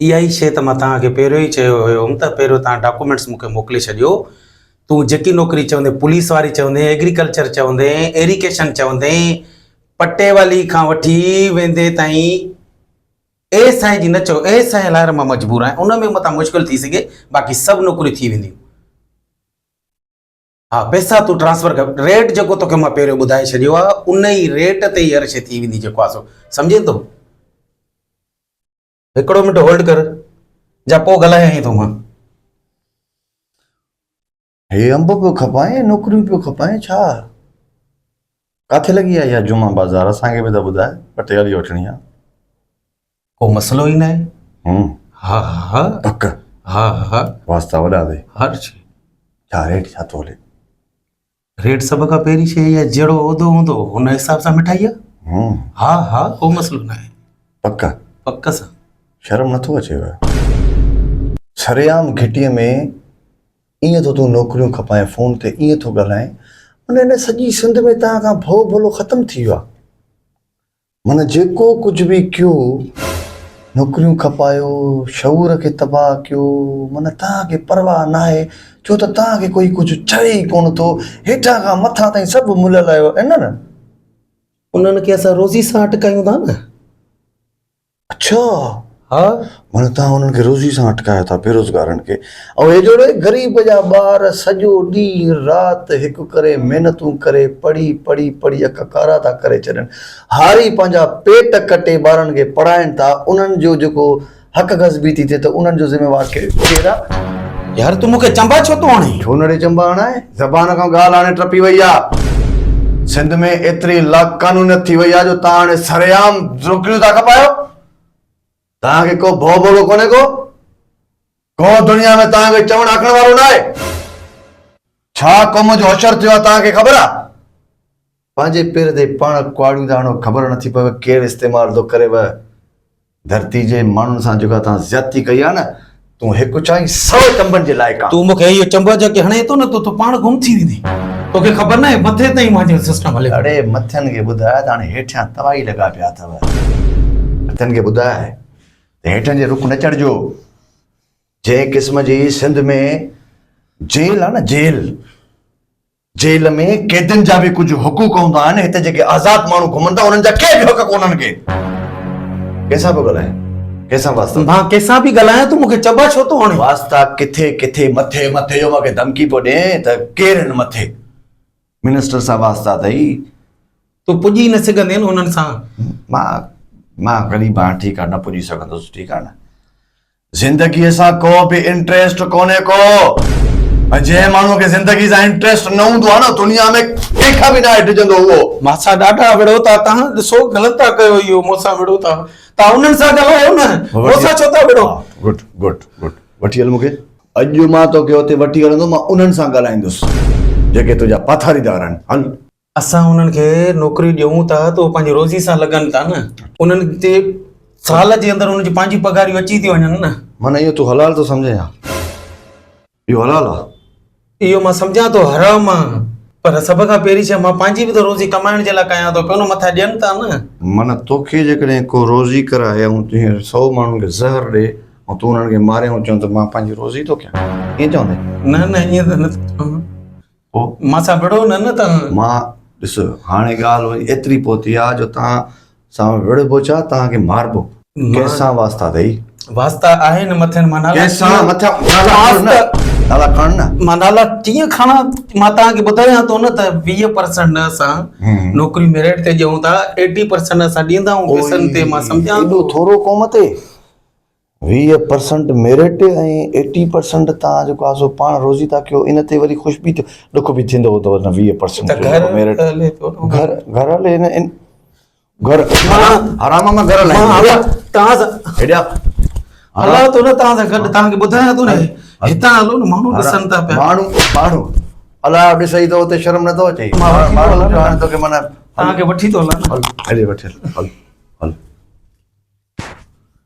اها ئي شيء ته مان توهان کي پهريون ئي چيو هيم ته پهريون توهان ڊاڪومينٽس مون کي موڪلي ڇڏيو. تون جيڪي نوڪري چوندين، پوليس واري چوندين، ايگريڪلچر چوندين، ايريگيشن چوندين، پٽيوالي کان وٺي ويندي تائين ايس I جي نه چئو، ايس I لاء مان مجبور آهيان، ان ۾ متان مشڪل ٿي سگهي، باقي سڀ نوڪريون ٿي وينديون. ها پئسا تون ٽرانسفر ڪر، ريٽ جيڪو توکي مان پهريون ٻڌائي ڇڏيو آهي، ان ئي ريٽ تي ئي هر شيء ٿي ويندي جيڪو آهي سو، سمجهين ٿو؟ هڪڙو منٽ هولڊ ڪر جا پوء ڳالهايائين ٿو مان. هي انب پيو کپائين نوڪريون پيو کپائين ڇا؟ ڪاٿي لڳي آهي اها جمعه بازار اسان کي به ته ٻڌاء پٽيوالي وٺڻي آهي. ڪو مسئلو ئي ناهي. هم. ها ها. پڪ. ها ها. واسطا وڏا اٿئي. هر شيء. ڇا ريٽ ڇا ٿو هلي؟ ريٽ سڀ کان پهرين شيء اها جهڙو عهدو هوندو ان حساب سان مٺائي آ. ها ها ڪو مسئلو ناهي. پڪ؟ پڪ سان. شرم نٿو اچيو؟ سرعام گهٽيء ۾ ائين ٿو تون نوڪريون کپائين فون تي ائين ٿو ڳالهائين معنيٰ هن سڄي سنڌ ۾ توهان کان ڀؤ ڀولو ختم ٿي ويو آ. معنيٰ جيڪو ڪجهه به ڪيو، نوڪريون کپايو، شعور کي تباهه ڪيو، معنيٰ توهان کي پرواهه ناهي، ڇو ته توهان کي ڪوئي ڪجهه چوي ئي ڪونه ٿو، هيٺان کان مٿان تائين سڀ مليل آهيو ۽ نه نه. انهن کي اسان روزي سان اٽڪايون ٿا نه. اڇا! ها. معنيٰ توهان انهن کي روزي سان اٽڪايو ٿا بيروزگارن کي ۽ هي جهڙي غريب جا ٻار سڄو ڏينهن رات هڪ ڪري محنتون ڪري پڙهي پڙهي پڙهي اک ڪارا ٿا ڪري ڇڏن هاري پنهنجا پيٽ ڪٽي ٻارن کي پڙهائن ٿا انهن جو جيڪو حق غصبي ٿي ٿئي ته انهن جو ذميوار ڪير آ؟ يار تون مون کي چنبا ڇو ٿو هڻين؟ ڇو نه ڙي چنبا هڻانء؟ زبان کان ڳالهه هاڻي ٽپي وئي آ. سنڌ ۾ ايتري لاقانونيت ٿي وئي آ جو توهان هاڻي سرعام نوڪريون ٿا کپايو. توهان کي ڪو ڀؤ ڀولو ڪونهي ڪو؟ ڪو دنيا ۾ توهان کي چوڻ آکڻ وارو ناهي. ڇا قوم جو حشر ٿيو آ توهان کي خبر آ؟ پنهنجي پير تي پاڻ ڪهاڙيون ٿا هڻو خبر نٿي پوي ڪير استعمال ٿو ڪريو ڌرتي جي ماڻهن سان جيڪا توهان زيادتي ڪئي آهي نه تون هڪ ڇا ۽ سو چنبن جي لائق آهين. تون مون کي اهو چنبو جيڪي هڻين ٿو نه ته تون پاڻ گم ٿي ويندين توکي خبر ناهي مٿي تائين منهنجو سسٽم هلي ٿو. اڙي مٿين کي ٻڌاء ته هاڻي هيٺيان تباهي لڳا پيا اٿو مٿين کي ٻڌاء ته هيٺين جي رخ نه چڙهجو جنهن قسم جي سنڌ ۾ جيل آهي نه جيل جيل ۾ قيدين جا به ڪجهه حقوق هوندا آهن، هتي جيڪي آزاد ماڻهو گهمن ٿا انهن جا ڪي به حق ڪونهن ڪي. ڪنهن سان پيو ڳالهائين؟ ڪنهن سان واسطا؟ مان ڪنهن سان به ڳالهايان تون مون کي چٻا ڇو ٿو هڻين؟ واسطا ڪٿي ڪٿي مٿي مٿي جو مان کي ڌمڪي پيو ڏين ته ڪير هن مٿي؟ منسٽر سان واسطا اٿئي؟ تون پڄي نه سگهندين انهن سان. مان مان غريب آهيان ٺيڪ آهي نه پڄي سگهندس ٺيڪ آهي نه. زندگيء سان ڪو به انٽريسٽ ڪونهي ڪو ۽ جنهن ماڻهوء کي زندگي سان انٽريسٽ نه هوندو آهي نه دنيا ۾ ڪنهن کان به ناهي ڊڄندو اهو. مان سان ڏاڍا وڙهو ٿا تهان ڏسو غلط ٿا ڪيو اهو مون سان وڙهو ٿا تهان انهن سان ڳالهايو نه مون سان ڇو ٿا وڙهو. گڊ گڊ گڊ وٺي هل مون کي. اڄ مان توکي اتي وٺي هلندو مان انهن سان ڳالهائيندس جيڪي تنهنجا پاٿاريدار آهن هل. اسان انهن کي نوڪري ڏيون ٿا ته اهي پنهنجي روزي سان لڳن ٿا نه انهن تي سال جي اندر انهن جي پنهنجي پگهاريون اچي ٿي وڃن نه. معنيٰ اهو تون حلال ٿو سمجهين ها؟ اهو حلال آ؟ اهو مان سمجهان ٿو حرام آ پر سڀ کان پهرين شيء مان پنهنجي به ته روزي ڪمائڻ جي لاء ڪيان ٿو پيو نه مٿان ڏين ٿا نه. معنيٰ توکي جيڪڏهن ڪو روزي ڪرائي ۽ تون هينئر سئو ماڻهن کي زهر ڏي ۽ تون انهن کي مارين ۽ چون ته مان پنهنجي روزي ٿو ڪيان ائين چوندين؟ نه نه ائين ته نه ٿو چوان. پوء؟ مان سان وڙهو نه نه توهان. مان، ڏس، هاڻي ڳالهه وڃي ايتري پهتي آ جو توهان سان وڙهبو ڇا، توهان کي ماربو. ڪنهن سان واسطا اٿئي؟ واسطا آهن مٿين مان نالا ڪنهن سان مٿيان نالا کڻ نه، نالا کڻ نه. مان نالا ڪيئن کڻان؟ مان توهان کي ٻڌايان ٿو نه ته 20 پرسنٽ اسان نوڪري ميرٽ تي ڏيون ٿا، ايٽي پرسنٽ اسان ڏيندا آهيون پئسن تي، مان سمجهان ٿو. ايڏو ٿورو قوم تي؟ 20 پرسنٽ ميرٽ ۽ ايٽي پرسنٽ تان جيڪو آهي سو پاڻ روزي ٿا ڪيو ان تي وري خوش به ٿيو ڏک به ٿيندو هوندو نه 20 پرسنٽ ميرٽ گهر گهر هلي نه گهر حرام مان گهر هلائي تان هيڏيا هلا تو نه تان سان گڏ تان کي ٻڌايان ٿو نه هتان هلو نه ماڻهو ڏسن ٿا پيا ماڻهو ماڻهو الله ڏسي ٿو اتي شرم نه ٿو اچي ماڻهو هاڻي توکي معنيٰ تان کي وٺي ٿو هلان هلي وٺي هل.